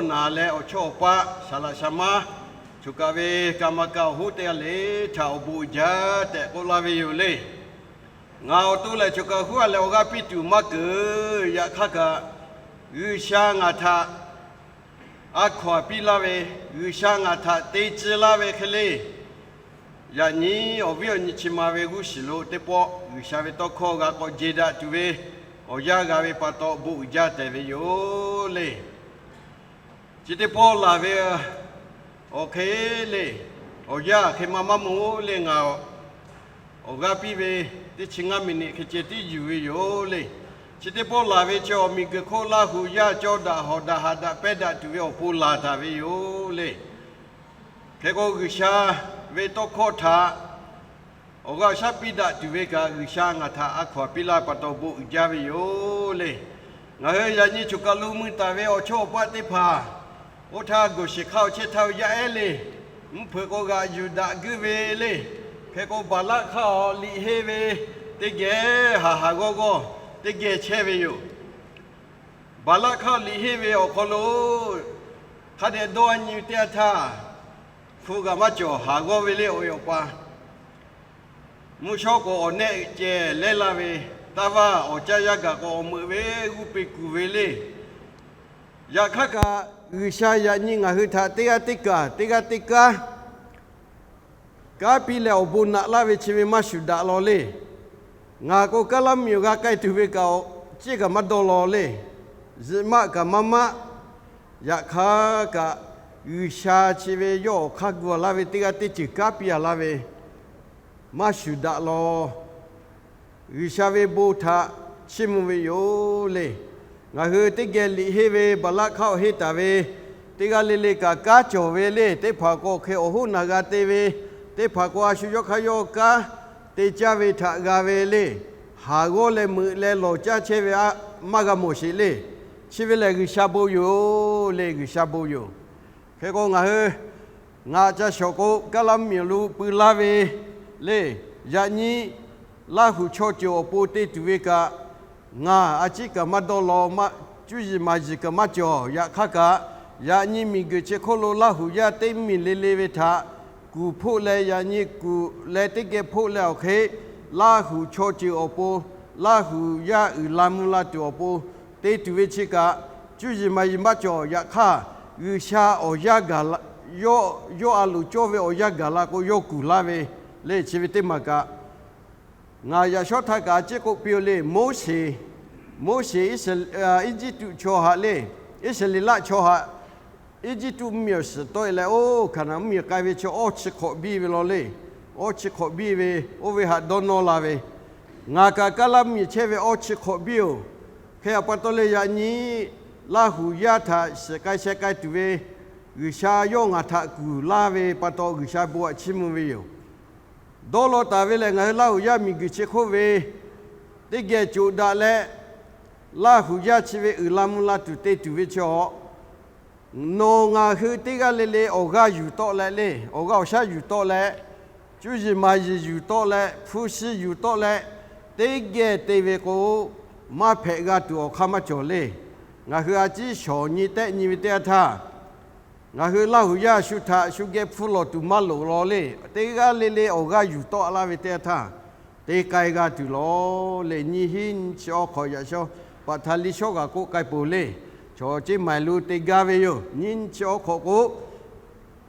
naˍ leh awˬ chawˇ awˬ paˆ, saˍ laꞈ saˍ maˇ, choˬ kaˬ ve kaˍ maˍ kaꞈ awˬ hoˉ teˇ g'aˇ le htaꞈ awˬ bon uiˍ jaˇ tehꞈ k'oˆ laˇ ve yoˬ le. Ngaˬ awˬ to lehˬ choˬ kaˬ huˉ a leh awˬ g'aˇ piˇ tuˬ maˇ keunˍ. Yaꞈ hk'aˇ kaꞈ, G'uiˬsha ngaˬ htaꞈ a hkaw aˬ piˇ laˇ ve, G'uiˬsha ngaˬ htaꞈ te tcuh laˇ ve hk'e le, yaꞈ nyi awˬ viˉ awˬ nyi chi ma ve g'uˇ suhˍ lo teˇ pawˆ G'uiˬsha ve tawˇ hkawˇ g'a k'awꞈ jeˬ daꞈ tuˬ ve awˬ yanˇ g'a ve pa taw bon uiˍ jaˇ tehꞈ ve yoˬ le. Chi teˇ pawˆ laˬ ve awˬ hk'e le, awˬ yanˇ hk'e ma maˇ maw le ngaˬ awˬ g'aˇ piˇ ve teˇ chi ngaˇ miˬniꞈ hk'e ceh tiˉ yuˬ ve yoˬ le. Chi teˇ pawˆ laˬ ve chi awˬ miˬguiˬ hk'oˆ Laˇ hu yaˇ cawˇ daꞈ hawˍ daꞈ haꞈ daꞈ pehˇ daꞈ tuˬ ve awˬ pon laˬ taˍ ve yoˬ le. Hk'e k'o, G'uiˬsha ve tawˇ hkawˇ htaꞈ awˬ g'aˇ awˬ shaˉ piˇ daꞈ tuˬ ve kaꞈ, G'uiˬsha ngaˬ htaꞈ a hkaw aˬ piˇ laˇ pa taw bon uiˍ jaˇ ve yoˬ le. Ngaˬ hui yaꞈ nyi choˬ kaˬ lo mui taˍ ve awˬ chawˇ awˬ paˆ teˇ hpaˍ, oˇ htaˇ gawˬ sheˍ hk'aˇ awˬ chehˇ htaˇ yaˇ ehˉ le, mvuhˇ hpeuꞈ k'o g'aꞈ yuˬ daꞈ guiˇ ve le. Hk'e k'o, Baˍlaˆ hk'aˇ awˬ liꞈ henˇ ve teˇ geh haˍ haˍ g'awˇ g'awˇ teˇ geh chehˇ ve yoˬ. Baˍlaˆ hk'aˇ liꞈ henˇ ve awˬ hk'aw lo hk'a dehꞈ dawˇ a nyi teˇ yanˇ htaˇ, hpu g'aꞈ maˇ cawˬ haˍ g'awˇ ve le awˬ e awˬ pa. Mvuhˇ shawˉ k'o awˬ nehˆ ceh lehˉ laˇ ve, taˇ vaˇ awˬ caˇ yaˇ gaˬ k'o awˬ meuꞈ ve g'uˇ pe kuˬ ve le. Yaꞈ hk'aˇ kaꞈ, G'uiˬsha yaꞈ nyi ngaˬ hui htaꞈ teˇ g'aˇ teˇ kaˬ, teˇ g'aˇ teˇ kanˉ kanˉ piˇ leh awˬ bon naꞈ laˇ ve chi ve maˇ shuˍ daꞈ law le. Ngaˬ k'o, Kaˉlaˇ mvuhˇmiˬ awˬ g'a k'ai tuˬ ve kaꞈ, ciˉ kaꞈ maˇ dawˇ law le. Zuhꞈ maˆ kaꞈ maˇ maˆ. Yaꞈ hk'aˇ kaꞈ, G'uiˬsha chi ve yawˇ awˬ hk'aˇ gu a laˇ ve teˇ g'aˇ teˇ ceuˬ kanˉ piˇ a laˇ ve maˇ shuˍ daꞈ law. G'uiˬsha ve bon htaꞈ chiˇ mvuh ve yoˬ le. Ngaˬ hui teˇ geh liꞈ henˇ ve Baˍlaˆ hk'aˇ awˬ henˇ taˍ ve, teˇ g'aˇ le le kaꞈ kanˉ cawˬ ve le. Teˇ hpaˍ k'o hk'e awˬ hoˉ naˬ g'a te ve, teˇ hpaˍ k'o a shu yawˇ hk'aˇ yawˇ kanˉ te caˇ ve htaꞈ g'a ve le. Haˍ g'awˇ leh meuꞈ leh lawˬ caˇ chehˇ ve aꞈ maˇ g'a mawˬ sheˍ le. Chi ve lehˬ G'uiˬsha bon yoˬ le, G'uiˬsha bon yoˬ. Hk'e k'o ngaˬ hui ngaˬ ca shawˍ k'o, Kaˉlaˇ mvuhˇmiˬ awˬ lo pui laˇ ve le. Yaꞈ nyi Laˇ hu chaw ceuˬ awˬ pon te tuˬ ve kaꞈ, ngaˬ a ciˉ kaꞈ maˇ dawˇ law, cuˇ yiˍ maˍ yiˍ kaꞈ maˇ cawˬ. Yaꞈ hk'aˇ kaꞈ, yaꞈ nyi miˬguiˬ chi hk'oˆ lo Laˇ hu yaˇ teˇ miˬ le le ve htaꞈ kuˬ hpoˆ leh, yaꞈ nyi kuˬ leh teˇ geh hpoˆ leh awˬ hk'e, Laˇ hu chaw ceuˬ awˬ pon, Laˇ hu yaˇ uiˍ la mvuh la tuˬ awˬ pon te tuˬ ve chi kaꞈ, cuˇ yiˍ maˍ yiˍ maˇ cawˬ. Yaꞈ hk'aˇ, G'uiˬsha awˬ yanˇ gaˬ la, yawˇ a loˍ cawˇ ve awˬ yanˇ gaˬ la k'o, yawˇ kuˬ laˇ ve le. Chi ve teˇ maˬ kaꞈ, ngaˬ yaꞈ shawˉ htaˇ kaꞈ a ciˉ k'oˆ piˇ-oˬ le. Moˉseˍ, Moˉseˍ Iˉsaˍreˍlaˆ chaw haꞈ le, Iˉsaˍreˍlaˆ chaw haꞈ Eˇjiˇtuꞈ mvuhˇmiˬ awˬ suhˍ tawˆ e leh, oˇ Hkaˍnanˍ mvuhˇmiˬ k'ai ve chi awˇ chi hk'awꞈ biˇ ve law le. Awˇ chi hk'awꞈ biˇ ve, oˇ ve htaꞈ dawˇ nawˇ la ve, ngaˬ kaꞈ Kaˉlaˇ mvuhˇmiˬ chehˇ ve awˇ chi hk'awꞈ biˇ-oˬ. Hk'e a pa taw leh yaꞈ nyi Laˇ hu yaˇ htaꞈ shiˍ k'ai sheh k'ai tuˬ ve G'uiˬsha yawˇ ngaˬ htaꞈ kuˬ laˇ ve pa taw, G'uiˬsha bon htaꞈ chiˇ mvuh ve yoˬ. Dawˇ law taˍ ve lehˬ, ngaˬ hui Laˇ hu yaˇ miˬguiˬ chi hk'oˆ ve teˇ geh coꞈ daꞈ leh, Laˇ hu yaˇ chi ve uiˍ la mvuh la tuˬ te tuˬ ve chi awˬ nawˬ ngaˬ hui teˇ g'aˇ le le awˬ g'aˇ yuˬ tawˆ leh le, awˬ g'aˇ awˬ shaˉ yuˬ tawˆ leh, cuˇ yiˍ maˍ yiˍ yuˬ tawˆ leh, hpu shi yuˬ tawˆ leh, teˇ geh te ve k'o, maˇ hpehꞈ g'a tuˬ awˬ hk'aˇ maˇ cawˬ le. Ngaˬ hui a ciˉ shawˍ nyi tehˆ nyi ve teˇ yanˇ htaˇ, ngaˬ hui Laˇ hu yaˇ shu htaꞈ shu geh hpfuhˇ lawˬ tuˬ maˇ loˍ law le. Teˇ g'aˇ le le awˬ g'aˇ yuˬ tawˆ laˇ ve teˇ yanˇ htaˇ, te k'ai g'a tuˬ law le. Nyiˇ hinˉ nyiˇ chi awˇ hk'awꞈ yaꞈ shawˉ paˍ htaꞈ liˇ shawˉ g'aꞈ k'oˆ k'ai peuˬ le. Chaw ceˇ maiˍ lo te gaˇ ve yoˬ. Nyiˇ nyiˇ chi awˇ hk'awꞈ k'o,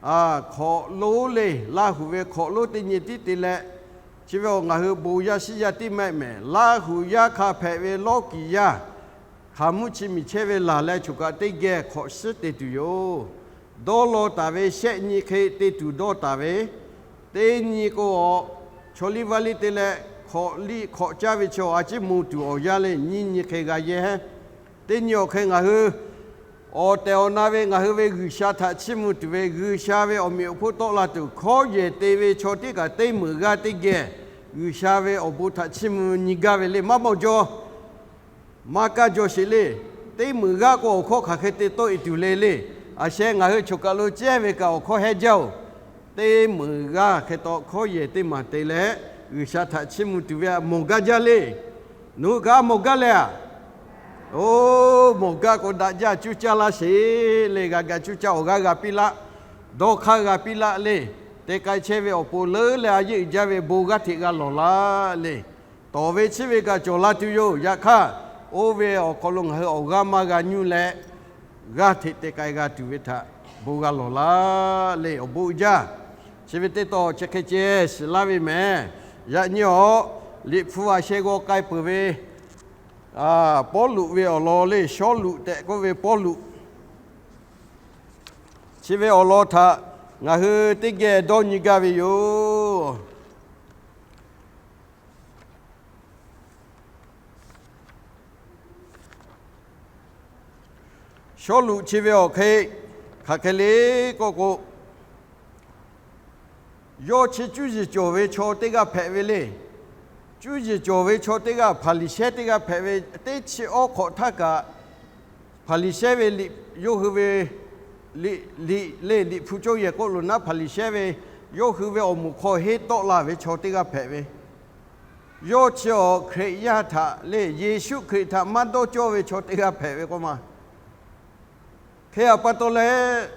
hk'awꞈ lonˉ le, Laˇ hu ve hk'awꞈ lonˉ teˇ nyi tiˉ te leh, chi ve awˬ ngaˬ hui bon yaˇ shiˉ yaˇ tiˉ mehˆ mehˍ, Laˇ hu yaˇ hk'a hpehꞈ ve lawˇ kiˍ yaˇ hk'aˬ mvuhˇ chi miˬ chehˇ ve laˬ leh choˬ kaꞈ teˇ geh hk'awꞈ shiˉ te tuˬ yoˬ. Dawˇ law taˍ ve shehˆ nyi hk'e te tuˬ dawˇ taˍ ve, teˇ nyi k'o, chaw liˇ vaˇ liˇ te leh hk'awꞈ liˇ hk'awꞈ caˇ ve chi awˬ a ciˉ mvuh tuˬ awˬ yanˇ le. Nyiˇ nyi hk'e g'a yehˇ. Teˇ nyi awˬ hk'e ngaˬ hui awˬ tehˬ awˬ na ve ngaˬ hui ve G'uiˬsha htaꞈ chiˇ mvuh tuˬ ve, G'uiˬsha ve awˬ meꞈ awˬ hponˇ tawˆ la tuˬ hkawˉ yehˬ te ve chaw tiˉ kaꞈ teˇ meunˍ g'aˇ teˇ geh G'uiˬsha ve awˬ bon htaꞈ chiˇ mvuh nyi gaˇ ve le. Maˇ mawˬ jaw, maˇ kaˇ jaw sheˍ le. Teˇ meunˍ g'aˇ k'o awˬ hkawˇ hk'aˬ hk'e te tawˆ e tuˬ le le. Aˬ sheh ngaˬ hui choˬ kaˬ lo cehˇ ve kaꞈ awˬ hkawˇ hehˉ jaˇ-oˬ. Teˇ meunˍ g'aˇ hk'e taw hkawˉ yehˬ teˇ maˬ te leh, G'uiˬsha htaꞈ chiˇ mvuh tuˬ ve a mawˬ gaˇ jaˇ le. Nawˬ hui kaꞈ a mawˬ gaˇ leh a? Oˇ, mawˬ gaˇ k'o daꞈ jaˇ, cuˇ caˇ laˇ sheˍ le. G'a ga cuˇ caˇ, awˬ g'aˇ g'a piˇ laˆ, dawˇ hk'aˇ g'a piˇ laˆ le. Te k'ai chehˇ ve awˬ pon leuˉ leh a yeˇ uiˍ jaˇ ve bon g'aˇ hteꞈ g'a lawˬ laˇ le. Tawˍ ve chiˇ ve kaꞈ cawˬ la tuˬ yoˬ. Yaꞈ hk'aˇ, oˇ ve awˬ hk'aw lo ngaˬ hui awˬ g'aˇ maˇ g'a nyuˇ leh, g'aˇ hteꞈ te k'ai g'a tuˬ ve htaꞈ bon g'a lawˬ laˇ le. Awˬ bon uiˍ jaˇ. Chi ve teˇ tawn chi hk'e ceh shiˍ laˇ ve mehˍ. Yaꞈ nyi awˬ, Liꞈ hpu a sheh g'aw k'ai peuˬ ve Pawˇluꞈ ve awˬ lawn le, Sawˉluꞈ tehꞈ k'oˆ ve Pawˇluꞈ, chi ve awˬ lawn htaꞈ ngaˬ hui teˇ geh dawˇ nyi gaˇ ve yoˬ. Sawˉluꞈ chi ve awˬ hk'e hk'aˬ hk'e le k'oˆ k'o, yawˇ chi cuˇ yiˍ cawˬ ve chaw teˇ g'aˇ hpehꞈ ve le. Cuˇ yiˍ cawˬ ve chaw teˇ g'aˇ, Hpaˍriˍsehˇ teˇ g'aˇ hpehꞈ ve, teˇ chi awˉ hk'awꞈ htaˇ kaꞈ, Hpaˍriˍsehˇ ve liꞈ, yawˇ hui ve liꞈ, liꞈ le, Liꞈ hpu cawˇ yehˬ k'oˆ lo naˉ, Hpaˍriˍsehˇ ve yawˇ hui ve awˬ moˍ hk'aw henˇ tawˆ la ve chaw teˇ g'aˇ hpehꞈ ve, yawˇ chi awˬ Hkriꞈ yaˇ htaꞈ le, Yeˍsuˆ Hkriꞈ htaꞈ maˇ dawˇ cawˇ ve chaw teˇ g'aˇ hpehꞈ ve k'oˆ ma. Hk'e a pa taw leh,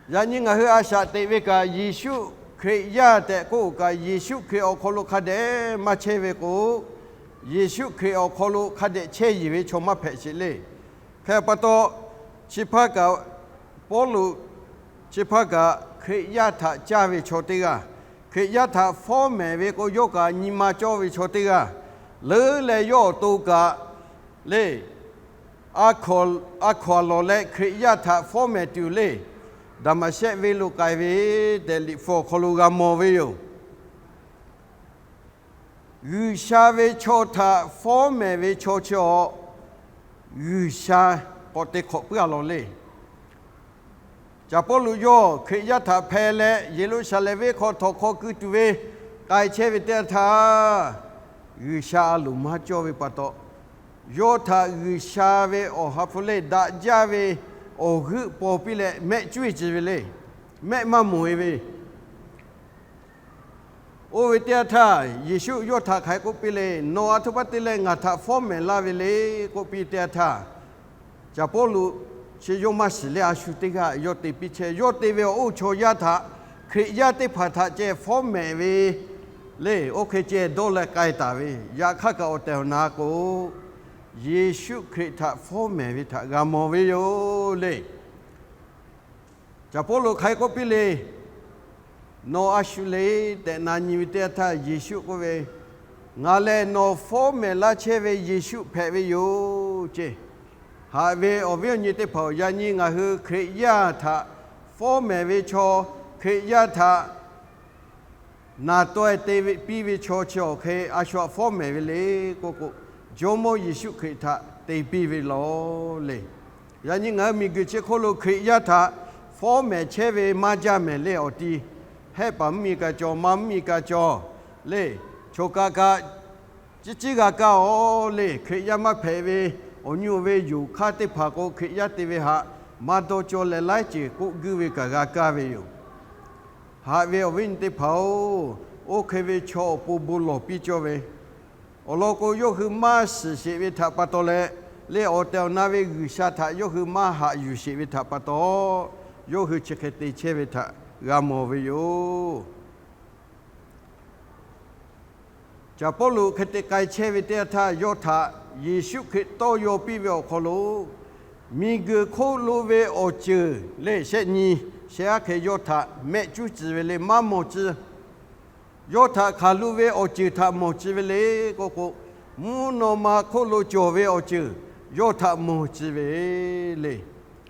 yaꞈ nyi ngaˬ hui a shaꞈ teꞈ ve kaꞈ, Yeˍsuˆ Hkriꞈ yaˇ tehꞈ k'oˆ kaꞈ, Yeˍsuˆ Hkriꞈ awˬ hk'aw lo hk'a dehꞈ maˇ chehˇ ve k'o, Yeˍsuˆ Hkriꞈ awˬ hk'aw lo hk'a dehꞈ chehˇ yeˬ ve chaw maˇ hpehꞈ sheˍ le. Hk'e a pa taw, chi hpaˇ kaꞈ, Pawˇluꞈ chi hpaˇ kaꞈ Hkriꞈ yaˇ htaꞈ caˇ ve chaw teˇ g'aˇ, Hkriꞈ yaˇ htaꞈ fawˉ mehˍ ve k'o, yawˇ kaꞈ nyi ma cawˇ ve chaw teˇ g'aˇ, leuˉ leh yawˇ awˬ to kaꞈ le, a hkaw a lawˬ leh Hkriꞈ yaˇ htaꞈ fawˉ mehˍ tuˬ le, Daˍmaˍsehˆ venˇ lo k'ai ve tehꞈ Liꞈ hpu awˬ hk'aw lo g'a mawˬ ve yoˬ. G'uiˬsha ve chaw htaꞈ fawˉ mehˍ ve chaw chi awˬ, G'uiˬsha k'awꞈ te hk'awꞈ puiˉ a lawˬ le. Caˍ Pawˇluꞈ yawˇ Hkriꞈ yaˇ htaꞈ hpeh leh Yeˍruˆsaˍlehnˍ venˇ hk'aw htawnˍ hk'aw keu tuˬ ve k'ai chehˇ ve teˇ yanˇ htaˇ, G'uiˬsha a loˍ maˇ cawˇ ve pa taw, yawˇ htaꞈ G'uiˬsha ve awˬ ha hpu lehˬ daꞈ jaˇ ve awˬ g'euˆ paw piˇ leh mehˆ cuˇ e ciˬ ve le. Mehˆ maˇ mawˬ e ve. Oˇ ve teˇ yanˇ htaˇ Yeˍsuˆ yawˇ htaꞈ hk'aˬ hk'e k'oˆ piˇ le, Nawˬ a htoꞈ ma te leh ngaˬ htaꞈ fawˉ mehˍ laˇ ve le k'oˆ piˇ teˇ yanˇ htaˇ, Caˍ Pawˇluꞈ chi yawˇ maˇ shiˍ leh a shu teˇ g'aˇ yawˇ te piˇ chehˇ. Yawˇ te ve awˬ oˇ chaw yaˇ htaꞈ, Hkriꞈ yaˇ teˇ hpaˍ htaꞈ ceh fawˉ mehˍ ve le, oˇ hk'e ceh dawˇ leh k'ai taˍ ve. Yaꞈ hk'aˇ kaꞈ awˬ tehˬ awˬ na k'o, Yeˍsuˆ Hkriꞈ htaꞈ fawˉ mehˍ ve htaꞈ g'a mawˬ ve yoˬ le. Caˍ Pawˇluꞈ hk'aˬ hk'e k'oˆ piˇ le, Nawˬ a shu le tehꞈ na nyi ve teˇ yanˇ htaˇ Yeˍsuˆ k'oˆ ve, Ngaˬ lehˬ nawˬ fawˉ mehˍ laˇ chehˇ ve Yeˍsuˆ hpehꞈ ve yoˬ ceˇ. Haꞈ ve awˬ viˉ awˬ nyi teˇ hpaˍ-oˬ, yaꞈ nyi ngaˬ hui Hkriꞈ yaˇ htaꞈ fawˉ mehˍ ve chaw, Hkriꞈ yaˇ htaꞈ naˍ taweh te piˇ ve chaw chi awˬ hk'e a shu htaꞈ fawˉ mehˍ ve le k'oˆ k'o, Jawˇmawˇ Yeˍsuˆ Hkriꞈ htaꞈ te piˇ ve lawˬ le. Yaꞈ nyi ngaˬ hui miˬguiˬ chi hk'oˆ lo Hkriꞈ yaˇ htaꞈ fawˉ mehˍ chehˇ ve maˇ jaˇ mehˍ le awˬ ti. Hehˆ paˍ mvuhˇmiˬ kaꞈ cawˬ, ma mvuhˇmiˬ kaꞈ cawˬ le. Choˬ kaꞈ kaꞈ ciˉ ciˉ g'a kaˇ-oˬ le. Hkriꞈ yaˇ maˇ hpehꞈ ve awˬ nyi awˬ ve yoˬ hk'aˇ teˇ hpaˍ k'o, Hkriꞈ yaˇ te ve htaꞈ maˇ dawˇ cawˇ leh laiˉ ceuˬ k'oˆ guiˇ ve kaꞈ g'a kaˇ ve yoˬ. Haꞈ ve awˬ viˉ awˬ nyi teˇ hpaˍ-oˬ, oˇ hk'e ve chaw awˬ pon bon lawˬ piˇ cawˇ ve, awˬ lawn k'o, yawˇ hui maˇ shiˍ sheˍ ve htaꞈ pa taw leh, le awˬ tehˬ awˬ na ve G'uiˬsha htaꞈ yawˇ hui maˇ haꞈ yuˬ sheˍ ve htaꞈ pa taw, yawˇ hui chi hk'e te chehˇ ve htaꞈ g'a mawˬ ve yoˬ. Caˍ Pawˇluꞈ hk'e te k'ai chehˇ ve teˇ yanˇ htaˇ, yawˇ htaꞈ Yeˍsuˆ Hkriꞈ tawˇ yaw piˇ ve awˬ hk'aw lo, miˬguiˬ hk'oˆ lo ve awˬ ceuˬ le shehˆ nyi, shehˆ aˉ hk'e yawˇ htaꞈ mehˆ cuˉ ciˬ ve le maˇ mawˬ ciˬ. Yawˇ htaꞈ hkanˍ lo ve awˬ ceuˬ htaꞈ mawˬ ciˬ ve le k'oˆ k'o, mvuhˇ naw ma hk'oˆ lo cawˬ ve awˬ ceuˬ yawˇ htaꞈ mawˬ ciˬ ve le.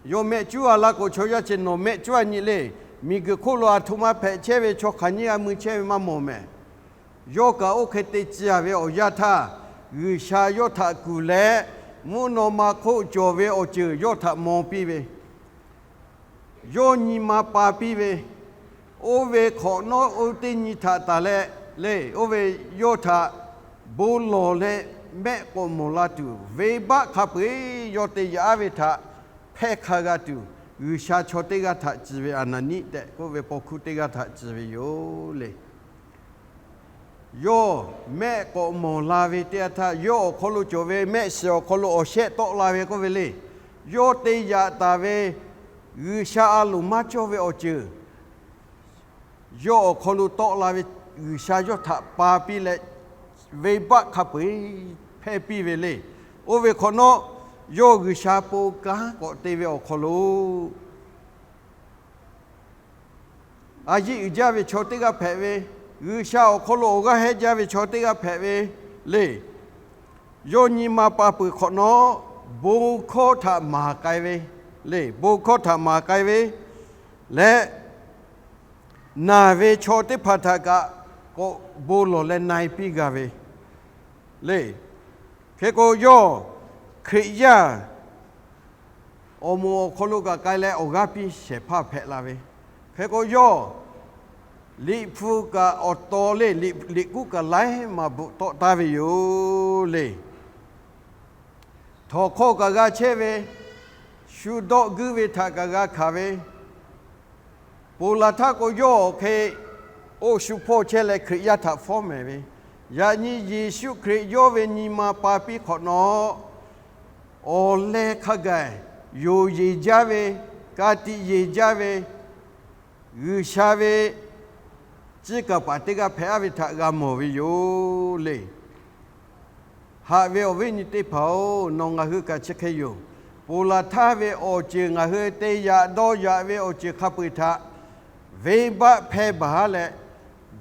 Yawˇ mehˆ cuˉ a laˇ k'o, chaw yaˇ chi nawˬ mehˆ cuˉ a nyi le. Miˬguiˬ hk'oˆ lo a htoꞈ ma hpehꞈ chehˇ ve, chaw hk'aˬ nyiˇ g'a mui chehˇ ve maˇ mawˬ mehˍ. Yawˇ kaꞈ oˇ hk'e te ciˬ a ve awˬ yanˇ htaˇ, G'uiˬsha yawˇ htaꞈ kuˬ leh, mvuhˇ naw ma hk'oˆ cawˬ ve awˬ ceuˬ yawˇ htaꞈ mawˬ piˇ ve, yawˇ nyi ma pa piˇ ve, oˇ ve hk'awꞈ nawˉ oˇ teˇ nyi htaꞈ taˍ leh le, oˇ ve yawˇ htaꞈ bon lawˬ leh mehˆ k'awꞈ mawˬ la tuˬ, venˇbaˆ hk'a peu-eˬ yawˇ te yaꞈ aˉ ve htaꞈ hpehˇ hk'a g'a tuˬ, G'uiˬsha chaw teˇ g'aˇ htaꞈ ciˬ ve, Aˍnaˍniˆ tehꞈ k'oˆ ve paw hkuˇ teˇ g'aˇ htaꞈ ciˬ ve yoˬ le. Yawˇ mehˆ k'awꞈ mawˬ la ve teˇ yanˇ htaˇ, yawˇ awˬ hk'aw lo cawˬ ve mehˆ shiˍ awˬ hk'aw lo awˬ shehˆ tawˆ la ve k'oˆ ve le. Yawˇ te yaꞈ taˍ ve G'uiˬsha a loˍ maˇ cawˇ ve awˬ ceuˬ yawˇ awˬ hk'aw lo tawˆ la ve, G'uiˬsha yawˇ htaꞈ pa piˇ leh, venˇbaˆ hk'a peu-eˬ hpehˇ piˇ ve le. Oˇ ve hk'awꞈ nawˉ, yawˇ G'uiˬsha pon kanˉ k'awꞈ te ve awˬ hk'aw lo a yiˆ uiˍ jaˇ ve chaw teˇ g'aˇ hpehꞈ ve, G'uiˬsha awˬ hk'aw lo awˬ g'aˇ hehnˇ jaˇ ve chaw teˇ g'aˇ hpehꞈ ve le. Yawˇ nyi ma pa peuˬ hk'awꞈ nawˉ, bon hkawˇ htaꞈ maˍ k'ai ve le. Bon hkawˇ htaꞈ maˍ k'ai ve leh, naˬ ve chaw teˇ hpaˍ htaꞈ kaꞈ k'awꞈ bon lawˬ leh na-e piˇ g'a ve le. Hk'e k'o, yawˇ Hkriꞈ yaˇ awˬ moˍ awˬ hk'aw lo kaꞈ k'ai leh awˬ g'aˇ piˇ shehˍ hpaˇ hpehꞈ la ve. Hk'e k'o, yawˇ Liꞈ hpu kaꞈ awˬ taw le, Liꞈ kuˉ kaꞈ laiˉ maˬ bvuhꞈ tawˆ taˍ ve yoˬ le. Htawnˍ hk'aw kaꞈ g'a chehˇ ve, shu dawˆ guiˇ ve htaꞈ kaꞈ g'a hkanˍ ve, ponˬ laˬ htaˇ k'o, yawˇ awˬ hk'e oˇ shu hpawˇ chehˇ leh Hkriꞈ yaˇ htaꞈ fawˉ mehˍ ve, yaꞈ nyi Yeˍsuˆ Hkriꞈ yawˇ ve nyi ma pa piˇ hk'awꞈ nawˉ, awˬ leh hk'a gaˬ yonˍ yeˬ jaˇ ve, ka tiꞈ yeˬ jaˇ ve, G'uiˬsha ve ciˇ kaˍ paˍ teˇ g'aˇ hpehꞈ-a ve htaꞈ g'a mawˬ ve yoˬ le. Haꞈ ve awˬ viˉ nyi teˇ hpaˍ-oˬ, nawˬ ngaˬ hui kaꞈ chi hk'e yoˬ. Ponˬ laˬ htaˇ ve awˬ ceuˬ ngaˬ hui te yaꞈ dawˇ yaꞈ ve awˬ ceuˬ hk'a peu-eˬ htaꞈ venˇbaˆ hpehˇ baˬ-a leh,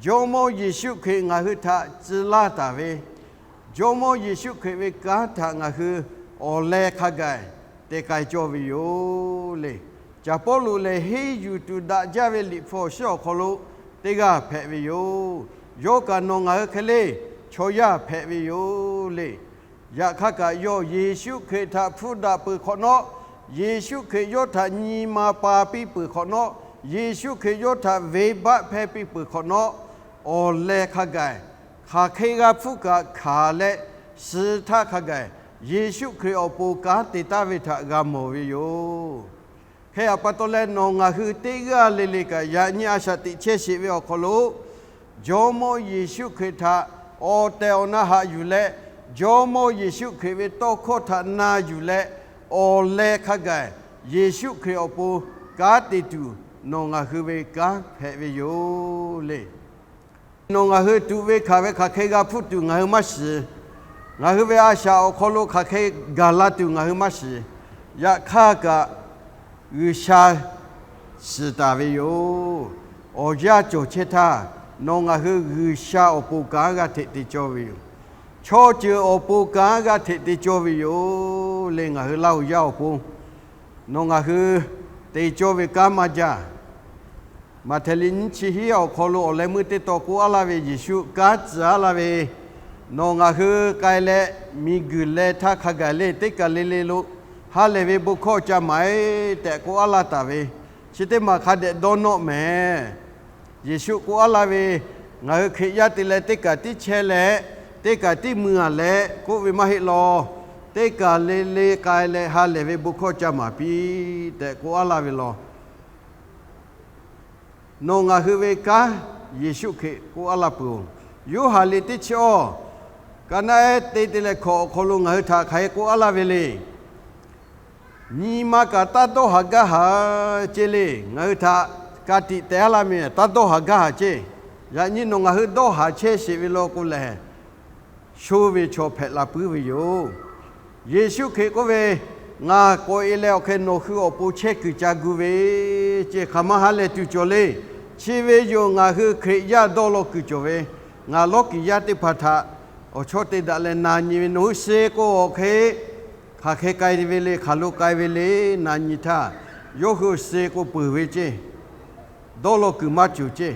Jawˇmawˇ Yeˍsuˆ Hkriꞈ ngaˬ hui htaꞈ tcuh laˇ taˍ ve, Jawˇmawˇ Yeˍsuˆ Hkriꞈ ve kanˉ htaꞈ ngaˬ hui awˬ leh hk'a gaˬ te k'ai cawˇ ve yoˬ le. Caˍ Pawˇluꞈ lehˬ henˇ yuˬ tuˬ daꞈ jaˇ ve Liꞈ hpu awˬ shiˉ awˬ hk'aw lo teˇ g'aˇ hpehꞈ ve yoˬ. Yawˇ kaꞈ nawˬ ngaˬ hui hk'e le chaw yaˇ hpehꞈ ve yoˬ le. Yaꞈ hk'aˇ kaꞈ, yawˇ Yeˍsuˆ Hkriꞈ htaꞈ hpfuhˇ daꞈ peuˬ hk'awꞈ nawˉ, Yeˍsuˆ Hkriꞈ yawˇ htaꞈ nyi ma pa piˇ peuˬ hk'awꞈ nawˉ, Yeˍsuˆ Hkriꞈ yawˇ htaꞈ venˇbaˆ hpehˇ piˇ peuˬ hk'awꞈ nawˉ, awˬ leh hk'a gaˬ hk'aˬ hk'e g'a hpfuhˇ kaꞈ hkanˍ leh, suh htaˇ hk'a gaˬ Yeˍsuˆ Hkriꞈ awˬ pon kanˉ te taˍ ve htaꞈ g'a mawˬ ve yoˬ. Hk'e a pa taw leh, nawˬ ngaˬ hui teˇ g'aˇ le le kaꞈ yaꞈ nyi a shaꞈ teꞈ chehˇ sheˍ ve awˬ hk'aw lo, Jawˇmawˇ Yeˍsuˆ Hkriꞈ htaꞈ awˬ tehˬ awˬ na haꞈ yuˬ leh, Jawˇmawˇ Yeˍsuˆ Hkriꞈ ve tawˇ hkawˇ htaꞈ na yuˬ leh, awˬ leh hk'a gaˬ Yeˍsuˆ Hkriꞈ awˬ pon kanˉ te tuˬ nawˬ ngaˬ hui ve kanˉ hpehꞈ ve yoˬ le. Nawˬ ngaˬ hui tuꞈ ve hkanˍ ve hk'aˬ hk'e g'a hpfuhˇ tuˬ ngaˬ hui maˇ shiˍ. Ngaˬ hui ve a shaꞈ awˬ hk'aw lo hk'aˬ hk'e gaˬ la tuˬ ngaˬ hui maˇ shiˍ. Yaꞈ hk'aˇ kaꞈ, G'uiˬsha shiˍ taˍ ve yoˬ. Awˬ yanˇ cawˬ chehˇ htaˇ, nawˬ ngaˬ hui G'uiˬsha awˬ pon kanˉ g'a hteꞈ te cawˇ ve yoˬ. Chaw ceuˬ awˬ pon kanˉ g'a hteꞈ te cawˇ ve yoˬ le. Ngaˬ hui Laˇhuˍ yaˇ awˬ pon nawˬ ngaˬ hui te cawˇ ve kanˉ maˇ jaˇ. Maꞈhtehˍ liꞈ nyiˇ chi hiˉ awˬ hk'aw lo awˬ leh meuˇ teˇ taw k'oˆ-a laˇ ve, Yeˍsuˆ kanˉ tcuh-a laˇ ve, nawˬ ngaˬ hui k'ai leh miˬguiˬ leh htaˇ hk'a gaˬ le teˇ kaˬ le le lo ha lehˬ ve bon hkawˇ ca maˍ-e tehꞈ k'oˆ-a laˇ taˍ ve, chi teˇ maˬ hk'a dehꞈ dawˇ nawˆ mehˍ. Yeˍsuˆ k'oˆ-a laˇ ve, ngaˬ hui Hkriꞈ yaˇ te leh teˇ kaˬ tiˉ chehˇ leh, teˇ kaˬ tiˉ mui-a leh k'oˆ ve maˇ heˆ law. Teˇ kaˬ le le k'ai leh ha lehˬ ve bon hkawˇ ca maˍ piˇ tehꞈ k'oˆ-a laˇ ve law. Nawˬ ngaˬ hui ve kanˉ Yeˍsuˆ Hkriꞈ k'oˆ-a laˇ peuˬ-oˬ. Yoˇhanˬ liꞈ teˇ chi awˇ, ka naˆ ehˉ te te leh hkawꞈ awˬ hk'aw lo ngaˬ hui htaꞈ hk'aˬ hk'e k'oˆ-a laˇ ve le. Nyi ma kaꞈ taˇ dawˇ haˍ gaˇ haˍ ceˇ le. Ngaˬ hui htaꞈ ka tiꞈ teh-a laˇ meh, taˇ dawˇ haˍ gaˇ haˍ ceˇ. Yaꞈ nyi nawˬ ngaˬ hui dawˇ haˍ chehˇ sheˍ ve law k'o lehˬ, sho ve chaw hpehꞈ la puiˉ ve yoˬ. Yeˍsuˆ Hkriꞈ k'oˆ ve, Ngaˬ k'awꞈ-e leh awˬ hk'e nawˬ hui awˬ pon chehˇ kuiˬ ca gu ve ceˇ, hk'aˬ ma ha lehˬ tuˬ cawˬ le. Chi ve yoˬ, ngaˬ hui Hkriꞈ yaˇ dawˇ law kuiˬ cawˬ ve. Ngaˬ lawˇ kiˍ yaˇ teˇ hpaˍ htaꞈ awˬ chawˇ te daꞈ leh na nyi ve, nawˬ hui suh k'o awˬ hk'e hk'aˬ hk'e k'ai ve le, hk'aˬ lo k'ai ve le na nyi htaˇ, yawˇ hui suh k'o peuˬ ve ceˇ. Dawˇ law kuiˬ maˇ cawˬ ceˇ.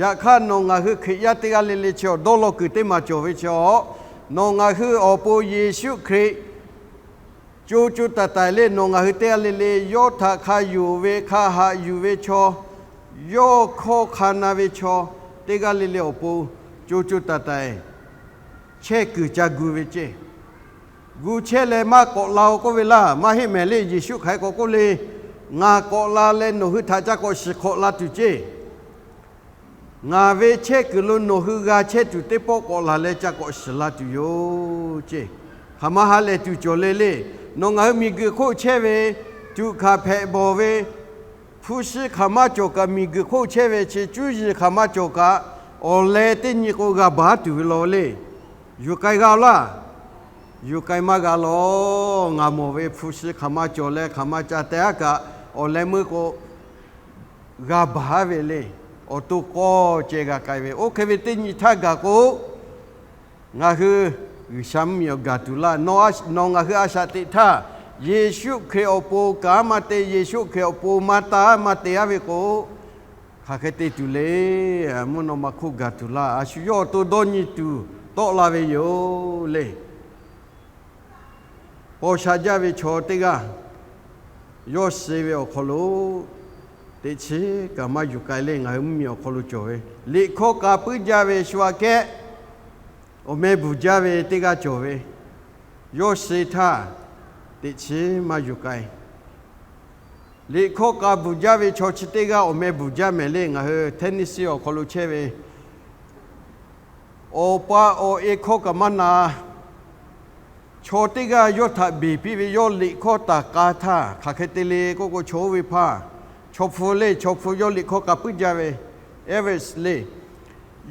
Yaꞈ hk'aˇ nawˬ ngaˬ hui Hkriꞈ yaˇ teˇ g'aˇ le le chi awˬ dawˇ law kuiˬ teˇ maˬ cawˬ ve chi awˬ, nawˬ ngaˬ hui awˬ pon Yeˍsuˆ Hkriꞈ co co taiˍ taiˍ le nawˬ ngaˬ hui teˇ g'aˇ le le yawˇ htaꞈ hk'a yonˍ ve, hk'a haꞈ yuˬ ve chaw, yawˇ hkawˇ hk'a na ve chaw teˇ g'aˇ le le awˬ pon co co taiˍ taiˍ chehˇ kuiˬ ca gu ve ceˇ. Gu chehˇ leh maˇ k'awꞈ la-o k'oˆ ve laˇ. Maˇ heˆ mehˍ le. Yeˍsuˆ hk'aˬ hk'e k'awꞈ k'oˆ le, Ngaˬ k'awꞈ la leh nawˬ hui htaꞈ ca k'awꞈ shiˍ hk'awꞈ la tuˬ ceˇ. Ngaˬ ve chehˇ kuiˬ lo nawˬ hui g'a chehˇ tuˬ teˇ pawˆ k'awꞈ laˬ leh ca k'awꞈ shiˍ la tuˬ yoˬ ceˇ. Hk'aˬ ma ha lehˬ tuˬ cawˬ le le. Nawˬ ngaˬ hui miˬguiˬ hk'oˆ chehˇ ve, tuꞈ hkanˍ hpehꞈ bawˬ ve, hpu shi hk'aˬ ma cawˬ kaꞈ, miˬguiˬ hk'oˆ chehˇ ve chi cuˇ yiˍ hk'aˬ ma cawˬ kaꞈ, awˬ leh teˇ nyi k'o g'a baˬ tuˬ ve law le. Yuˬ k'ai g'a-oˬ laˇ. Yuˬ k'ai maˇ g'a law. Ngaˬ mawˬ ve hpu shi hk'aˬ ma cawˬ leh hk'aˬ ma ca teh aˉ kaꞈ, awˬ leh meuˇ k'o g'a baˬ ve le. Awˬ to k'awˇ ceh g'a k'ai ve, oˇ hk'e ve teˇ nyi htaˇ gaˬ k'o, ngaˬ hui G'uiˬsha mvuhˇmiˬ awˬ gaˬ tuˬ laˇ. Nawˬ ngaˬ hui a shaꞈ teꞈ htaˇ, Yeˍsuˆ Hkriꞈ awˬ pon kanˉ maˇ te, Yeˍsuˆ Hkriꞈ awˬ pon maˇ taˇ maˇ te aˉ ve k'o, hk'aˬ hk'e te tuˬ le. Mvuhˇ naw ma hk'oˆ gaˬ tuˬ laˇ. A shu yawˇ awˬ to dawˇ nyi tuˬ tawˆ la ve yoˬ le. Paw sha jaˇ ve chaw teˇ g'aˇ yawˇ suh ve awˬ hk'aw lo teꞈ chiˉ kaꞈ maˇ yuˬ k'ai le. Ngaˬ hui mvuhˇmiˬ awˬ hk'aw lo cawˬ ve, liꞈ hkawˇ k'a puiˉ jaˇ ve shu aꞈ kehˉ awˬ meh bvuhˬ jaˇ ve teˇ g'aˇ cawˬ ve, yawˇ suh htaˇ teꞈ chiˉ maˇ yuˬ k'ai. Liꞈ hkawˇ k'a bvuhˬ jaˇ ve chaw chi teˇ g'aˇ awˬ meh bvuhˬ jaˇ mehˍ le. Ngaˬ hui Tennessee awˬ hk'aw lo chehˇ ve, awˬ pa awˬ e hkawˇ kaꞈ maˇ na. Chaw teˇ g'aˇ yawˇ htaꞈ beˬ piˇ ve, yawˇ liꞈ hkawˇ taˍ k'a htaˇ hk'aˬ hk'e te le k'oˆ k'o, chaw oˇ ve hpaˇ, chaw hpu le, chaw hpu yawˇ liꞈ hkawˇ k'a puiˉ jaˇ ve, Evans le.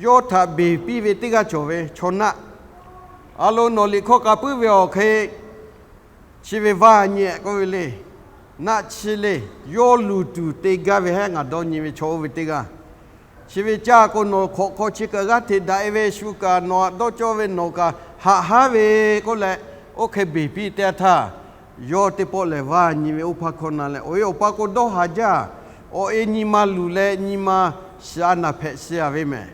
Yawˇ htaꞈ beˬ piˇ ve teˇ g'aˇ cawˬ ve chaw naˆ. A lo, nawˬ liꞈ hkawˇ k'a puiˉ ve awˬ hk'e chi ve vaˇ nyi k'oˆ ve le. Naˆ chi le. Yawˇ luˬ tuˬ te gaˇ ve hehˉ ngaˬ dawˇ nyi ve chaw oˇ ve teˇ g'aˇ. Chi ve caˇ k'o, nawˬ hk'awꞈ hk'aw chi kaꞈ g'aˇ hteꞈ daꞈ e ve, shu kaꞈ nawˬ htaꞈ dawˇ cawˇ ve, nawˬ kaꞈ haꞈ haˉ ve k'oˆ leh, oˇ hk'e beˬ piˇ teˇ yanˇ htaˇ, yawˇ teˇ pawˆ lehˬ vaˇ nyi ve oˇ hpaˇ hkawˇ na leh, awˬ e awˬ pa k'o dawˇ haˍ jaˇ. Awˬ e nyi ma luˬ leh nyi ma shiˍ a naˬ hpehꞈ shiˍ a ve mehˍ.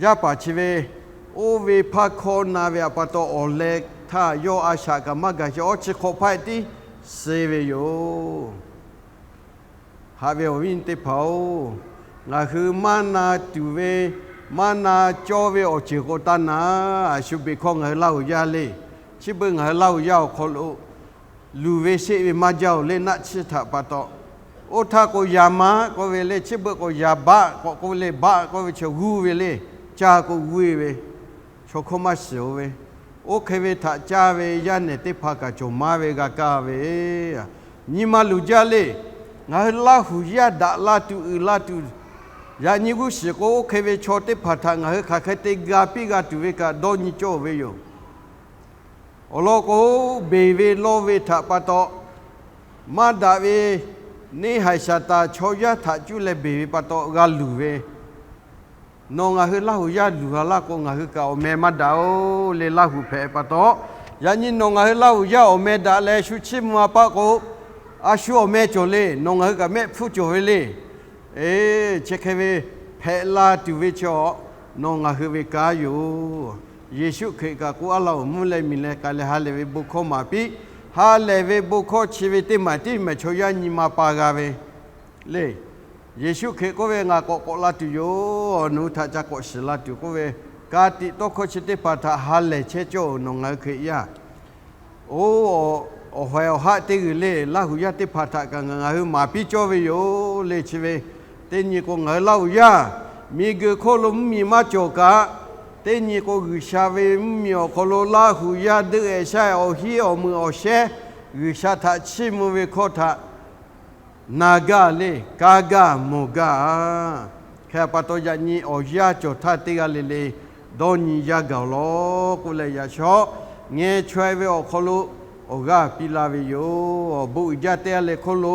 Yaˇ paˍ chi ve oˇ ve hpaˇ hkawˇ na ve aꞈ pa taw, awˬ leh htaˇ yawˇ a shaꞈ kaꞈ maˇ gaˬ sheˍ. Awˬ chi hk'awꞈ hpaˆ tiˉ suh ve yoˬ. Haꞈ ve awˬ viˉ teˇ hpaˍ-oˬ, ngaˬ hui maˇ na tuˬ ve, maˇ na cawˇ ve awˬ ceuˬ k'o taˇ na. A shu beˬ hkawˇ ngaˬ hui Laˇ huˍ yaˇ le. Chi beuꞈ ngaˬ hui Laˇ huˍ yaˇ awˬ hk'aw lo luˬ ve sheˆ ve maˇ jaˇ-oˬ le. Naˆ chi htaꞈ pa taw, oˇ htaˇ k'o yaꞈ ma k'oˆ ve le. Chi beuꞈ k'o yaꞈ baˆ k'awꞈ k'oˆ ve le. Baˆ k'oˆ ve chi g'uˇ ve le. Caˇ k'o g'uˇ-e ve, chaw hkawˇ maˇ shiˍ-o ve. Oˇ hk'e ve htaꞈ caˇ ve yaˇ nehˬ teˇ hpaˍ kaꞈ cawˬ maˇ ve g'a kaˇ ve, nyi ma luˬ jaˇ le. Ngaˬ hui Laˇ huˍ yaˇ daꞈ la tuˬ uiˍ la tuˬ, yaꞈ nyi g'uˇ suhˍ k'o, oˇ hk'e ve chaw teˇ hpaˍ htaꞈ ngaˬ hui hk'aˬ hk'e te ga piˇ g'a tuˬ ve kaꞈ dawˇ nyi cawˇ-oˬ ve yoˬ. Awˬ lawn k'o, beˬ ve lawˇ ve htaꞈ pa taw, maˇ daꞈ ve neˇ haiˬ Saˍtanˍ chaw yaˇ htaꞈ cuˇ leh beˬ ve pa taw g'a luˬ ve, nawˬ ngaˬ hui Laˇ huˍ yaˇ luˬ a laˇ k'o, ngaˬ hui kaꞈ awˬ meh maˇ daꞈ-oˬ le. Laˇ huˍ hpehꞈ pa taw, yaꞈ nyi nawˬ ngaˬ hui Laˇ huˍ yaˇ awˬ meh daꞈ leh shu chiˇ mvuh a paˆ k'o, a shu awˬ meh cawˬ le. Nawˬ ngaˬ hui kaꞈ mehˆ hpfuhˇ cawˬ ve le. Eˬ, chi hk'e ve hpehꞈ la tuˬ ve chi awˬ, nawˬ ngaˬ hui ve kanˉ yoˬ. Yeˍsuˆ Hkriꞈ kaꞈ k'oˆ, aˉ laˇ-oˬ, mvuhˇ leh miˬ leh k'ai leh ha lehˬ ve bon hkawˇ maˍ piˇ. Ha lehˬ ve bon hkawˇ chi ve teˇ maˬ tiˉ mehˍ chaw yaˇ nyi ma pa g'a ve le. Yeˍsuˆ Hkriꞈ k'oˆ ve, ngaˬ k'awꞈ k'awꞈ la tuˬ yoˬ. Nawˬ hui htaꞈ ca k'awꞈ shiˍ la tuˬ k'oˆ ve, ka tiꞈ tawˇ hkawˇ chi teˇ hpaˍ htaꞈ ha lehˬ chehˇ cawˇ-oˬ, nawˬ ngaˬ hui Hkriꞈ yaˇ. Oˇ, awˬ hawehˍ awˬ haˆ teˇ g'uiˬ le. Laˇ huˍ yaˇ teˇ hpaˍ htaꞈ kaꞈ ngaˬ hui maˍ piˇ cawˇ ve yoˬ le. Chi ve teˇ nyi k'o, ngaˬ hui Laˇ huˍ yaˇ miˬguiˬ hk'oˆ lo mvuhˇmiˬ maˇ cawˬ kaꞈ, teˇ nyi k'o, G'uiˬsha ve mvuhˇmiˬ awˬ hk'aw lo Laˇ huˍ yaˇ deuˆ-e shaˆ-e awˬ hiˉ awˬ meuꞈ awˬ shehˉ, G'uiˬsha htaꞈ chiˇ mvuh ve hkawˇ htaꞈ na gaˇ le, kaˇ gaˇ mawˬ gaˇ. Hk'e pa taw, yaꞈ nyi awˬ yanˇ cawˬ htaˇ teˇ g'aˇ le le dawˇ nyi yaˇ gaˬ-oˬ law k'oˆ leh, yaꞈ shawˉ ngeh chaweh ve awˬ hk'aw lo awˬ g'aˇ piˇ laˇ ve yoˬ. Awˬ bon uiˍ jaˇ teˇ g'aˇ le hk'oˆ lo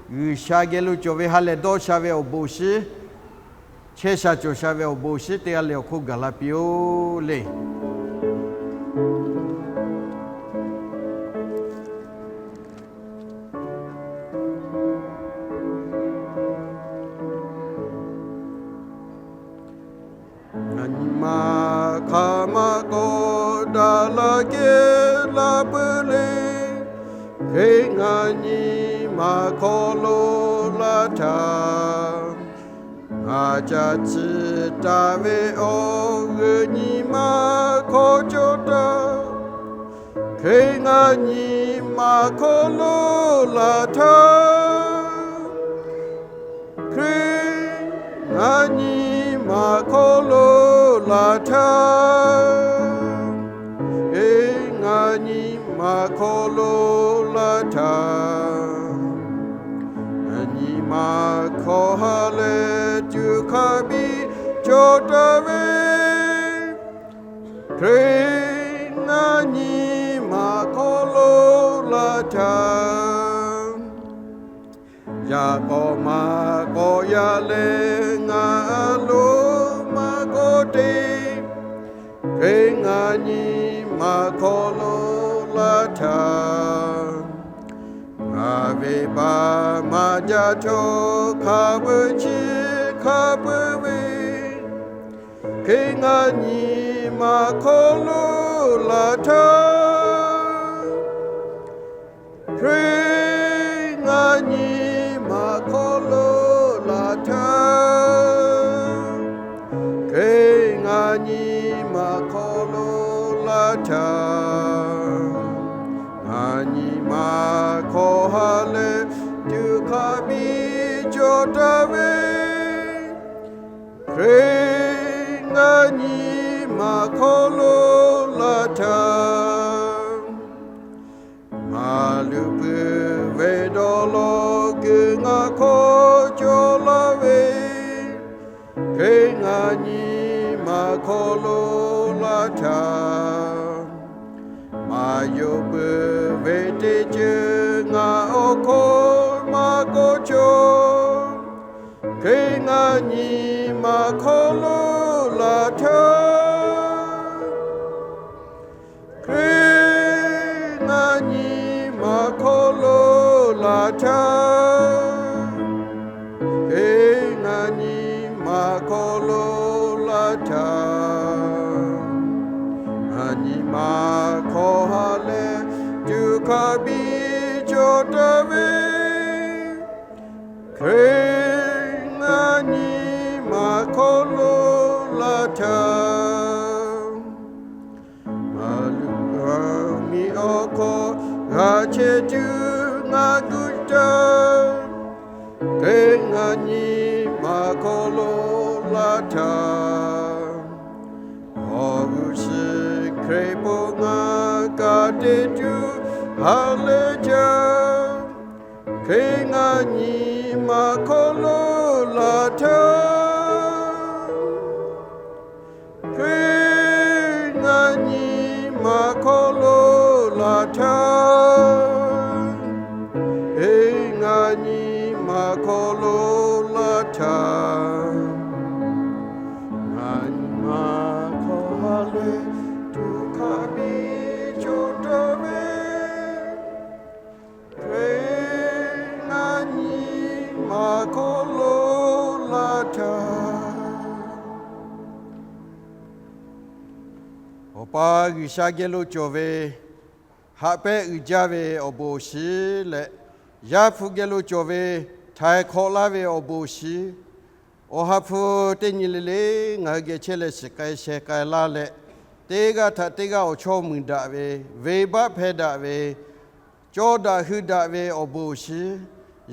G'uiˬsha geh lo cawˬ ve ha lehˬ dawˇ sha ve awˬ bon awˬ shinˉ, chehˇ sha cawˬ sha ve awˬ bon awˬ shinˉ teˇ g'aˇ le awˬ hk'oˆ gaˬ la piˇ-oˬ le. Ngaˬ nyi ma hk'aˬ ma k'awꞈ daꞈ la kehˉ la peuˬ le. Hk'e ngaˬ nyi ma hk'aw lo la htaˇ, ngaˬ ca ciˍ taˍ ve awˬ g'euˆ nyi ma hk'aw cawˬ taˍ. Hk'e ngaˬ nyi ma hk'aw lo la htaˇ, Hkriꞈ Ngaˬ nyi ma hk'aw lo laˬ htaˇ, e, ngaˬ nyi ma hk'aw lo laˬ htaˇ, ngaˬ nyi ma hk'aw ha leh tuˬ hk'a biˇ cawˬ taˍ ve, Hkriꞈ ngaˬ nyi ma hk'aw lo laˬ htaˇ, yaꞈ k'awꞈ maˇ k'awꞈ yaꞈ leh ngaˬ a loˍ maˇ k'awꞈ te, Hkriꞈ ngaˬ nyi ma hk'aw lo laˬ htaˇ, ngaˬ ve baˆ maˇ jaˇ htawˇ hk'a peu-eˬ chi hk'a peu-eˬ ve, Hkriꞈ ngaˬ nyi ma hk'aw lo laˬ htaˇ, Hkriꞈ ngaˬ nyi ma hk'aw lo laˬ htaˇ, Hkriꞈ ngaˬ nyi ma hk'aw lo laˬ htaˇ, ngaˬ nyi ma hk'aw ha leh tuˬ hk'a biˇ cawˬ taˍ ve, Hkriꞈ ngaˬ nyi ma hk'aw lo laˬ htaˇ, maˍ luˬ puiˉ ve dawˇ law kuiˬ ngaˬ hk'aw cawˬ laˇ ve, Hkriꞈ ngaˬ nyi ma hk'aw lo laˬ htaˇ, maˍ yonˍ puiˉ ve teˇ ceuˬ ngaˬ awˬ hk'aw maˇ k'awꞈ cawˬ, Hkriꞈ ngaˬ nyi ma hk'aw lo laˬ htaˇ, Hkriꞈ ngaˬ nyi ma hk'aw lo laˬ htaˇ, Hkriꞈ ngaˬ nyi ma hk'aw lo laˬ htaˇ, ngaˬ nyi ma hk'aw ha leh tuˬ hk'a biˇ cawˬ taˍ ve, Hkriꞈ ngaˬ nyi ma hk'aw lo laˬ htaˇ, maˍ luˬ miˬ awˬ hk'aw g'a chehˇ tuˬ ngaˬ gu taˍ, Hkriꞈ ngaˬ nyi ma hk'aw lo laˬ htaˇ, awˬ g'uˇ suhˍ Hkriꞈ po ngaˬ kaꞈ te tuˬ ha leh jaˇ, Hkriꞈ ngaˬ nyi ma hk'aw lo laˬ htaˇ, Hkriꞈ ngaˬ nyi ma hk'aw lo laˬ htaˇ, Hkriꞈ ngaˬ nyi ma hk'aw lo laˬ htaˇ, ngaˬ nyi ma hk'aw ha leh tuˬ hk'a biˇ cawˬ taˍ ve, Hkriꞈ ngaˬ nyi ma hk'aw lo laˬ htaˇ. Awˬ pa G'uiˬsha geh lo cawˬ ve haꞈ pehnˇ uiˍ jaˇ ve awˬ bon awˬ shinˉ leh, Yaˇ hpu geh lo cawˬ ve htaiˍ hk'awꞈ laˇ ve awˬ bon awˬ shinˉ, Awˬ ha hpu teˇ nyi le le ngaˬ hui geh chehˇ leh shiˍ k'ai sheh k'ai laˇ leh, teˇ g'aˇ htaꞈ teˇ g'aˇ awˬ chawˇ muiˬ daꞈ ve, venˇbaˆ hpehˇ daꞈ ve, cawˇ daꞈ hui daꞈ ve awˬ bon awˬ shinˉ,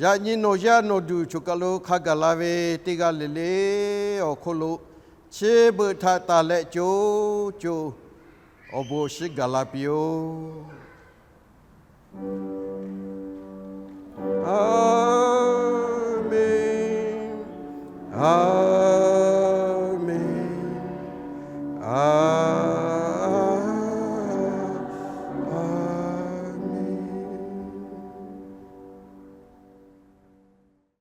yaꞈ nyi nawˬ yaˇ nawˬ duˬ choˬ kaˬ lo hk'a gaˬ la ve teˇ g'aˇ le le awˬ hk'oˆ lo chi beuꞈ htaꞈ taˍ leh co co awˬ bon awˬ shinˉ gaˬ la piˇ-oˆ. A menˬ. A menˬ. A